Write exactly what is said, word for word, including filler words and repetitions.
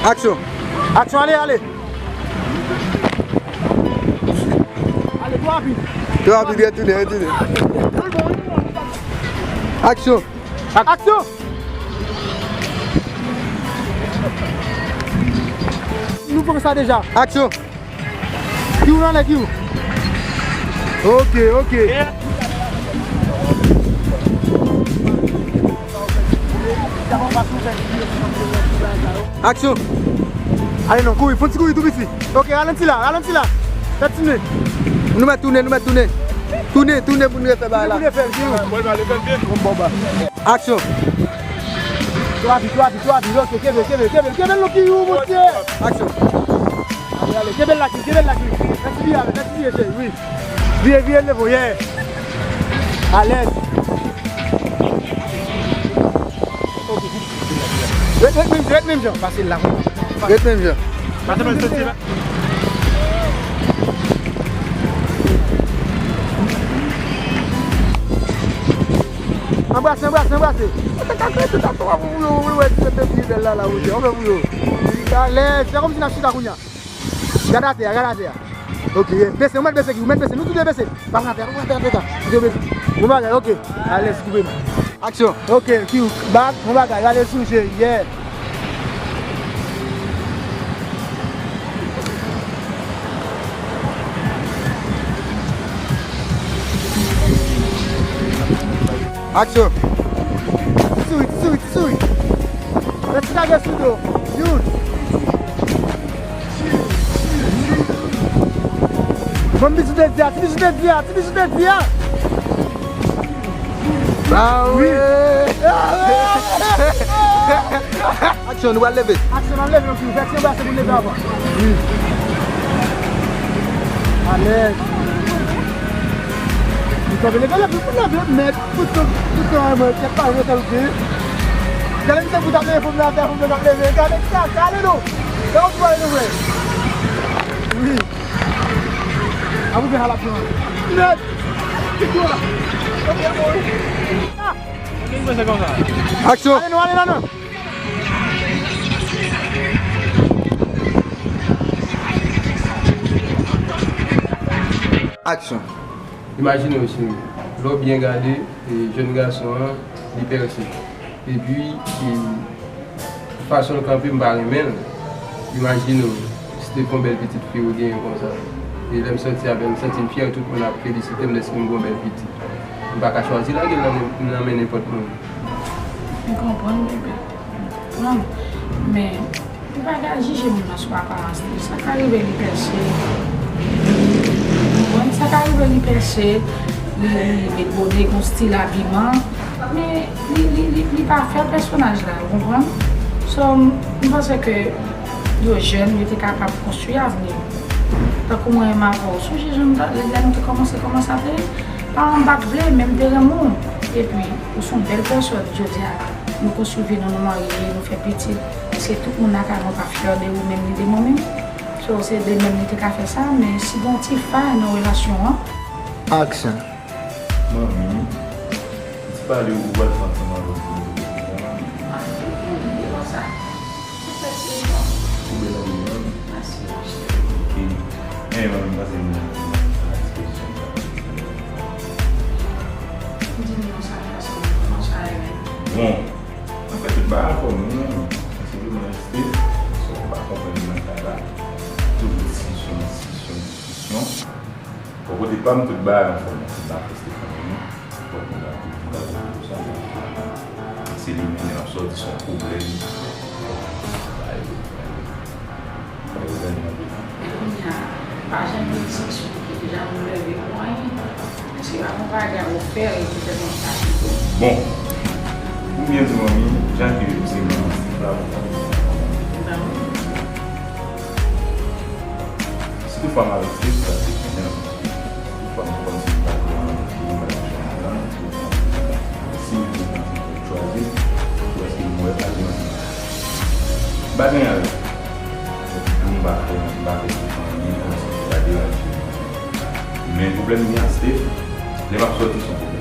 Aksyon. Aksyon, ale, ale. Ale, twò rapid. Twò rapid, retounen, retounen. Aksyon. Aksyon. Nou pran sa deja. Aksyon. Kiw nan lè, Kiw. Ok, ok. Aksyon. Ale non, kouri, fon ti kouri tou piti. Ok, ralanti la, ralanti la. Fè tounen. Nou mèt tounen, nou mèt tounen. Tounen, tounen pou nou refè bagay la. Pou nou refè, vini. Aksyon. Twò rapid, twò rapid, twò rapid. Ok, kenbe, kenbe, kenbe, kenbe l non Kiw, monchè. Aksyon. Ale, ale, kenbe l la, kenbe l la. Fè ti vire avè, fè ti vire, cheri, wi. Vire, vire, leve w, yeah. Alèz. Ok. Ret, ret menm, ret menm jan. Pase la. Ret menm jan. Pase menm jan. Anbrase, anbrase, anbrase. Ou te ka krete ta twa pou yo, ou wè ti tèt de pye bèl la, la, ou te, ou wè pou yo. Alèz, fè kòmsi n ap chita kounye a. Gad atè a, gad atè a. Ok, bese, ou mèt bese, ou mèt bese, nou tou de bese. Pa pran atè a, pa pran atè a, atè a. Ou te bese. Bon bagay, ok. Alèz, koupe m. Aksyon. Ok, Kiw, bak, bon bagay, rale sou je, yeah. Aksyon. Ti souri, ti souri, ti souri. Lè ti lage sou do. Youn. Bon, ti bijou te di a, ti bijou te di a, ti bijou te di a. Ba wi. Aksyon, nou pral leve. Aksyon, n ap leve, nou fè ti anbrase pou n leve avan. Wi. Alèz. Nou tonbe, leve, leve, leve, mèt. Tout tan, tout tan, mwen, tèt pa, mwen, tèt, ok. Gade misye pou t ap leve, pou m nan fè, pou m t ap leve. Gade sa, gade nou. Gade w pale nou, frè. Wi. A, pou fè halap, non. Nèt. Tout tan la. Ok, bon. Ah. Aksyon. Ale, non, ale, non, non. Aksyon. Imajine w, cheri, lè w byen gade, e, jèn gason an, li pèse. Epi, e, fason l kanpe, m pa renmen l. Imajine w, si te fon bèl pitit fi ou genyen konsa. E lè m sòti avè l, m santi m fyè, tout moun ap felisite m dèske m gon bèl pitit. M pa ka chwazi lage l nan men, nan men nenpòt moun. M konprann, bebe. Konprann. Men, ou pa ka jije moun nan sou aparans li. Sa ka rive li pèse. Ou konprann? Sa ka rive li pèse, li, li met bone, gon stil abiman. Men, li, li, li, li pa fè pèsonaj la, ou konprann? So, m panse ke yo jèn, yo te kapab konstwi avni yo. Tankou mwen menm avè w, sonje jan m ta, lè nou te kòmanse, kòmanse ap, pa m pa t vle, men m te renmen w. Epi, ou se yon bèl pèsòn, jodi a, nou konstwi vi nou, nou marye, nou fè pitit. Èske tout moun lakay mwen pa fyè de ou menm li de mwen menm? So, se de menm li te ka fè sa, men si gen yon ti fay nan relasyon an. Aksyon. Manmi, ti pale ou pral fè ansanm avè w pou nou. Ou bèl anpil, manmi. Mèsi, mon cheri. Ok. Anyen, manmi, pase nou nan a dispozisyon sa. Di m non sa, fason, non sa, renmen. Bon, anfèt, tout bagay anfòm, wi, manmi. Senpleman, reste, sa w pa konprann nan kay la. Toujou diskisyon, diskisyon, diskisyon. Bò kote pa m, tout bagay anfòm, se pa fè Stefan, non. Bon, m ka, m ka konprann sa. Se li menm, l ap sòti, se yon pwoblèm. Ba yo, ba yo, ba yo gade nan de tan. Men kounye a, pa janm gen diskisyon, deja nou leve pou anyen. Mesye, pa gon bagay ou fè, e poutèt mwen pa chita. Bon, ou byen di manmi, jan ke se manmi, se pa ou. Ba wi. Si toutfwa m avèk Steve, sa se konnen. Si toutfwa m konn si m pa gen anyen pou m bay chanm nan, si m gen yon ti chwazi, pou èske m wè pa gen anyen. M pa gen anyen avè l. M pa fè, m pa fè Steve anyen, kòmsi li pa deranje m. Men pwoblèm m gen ak Steve, lè m ap sòti, se yon pwoblèm.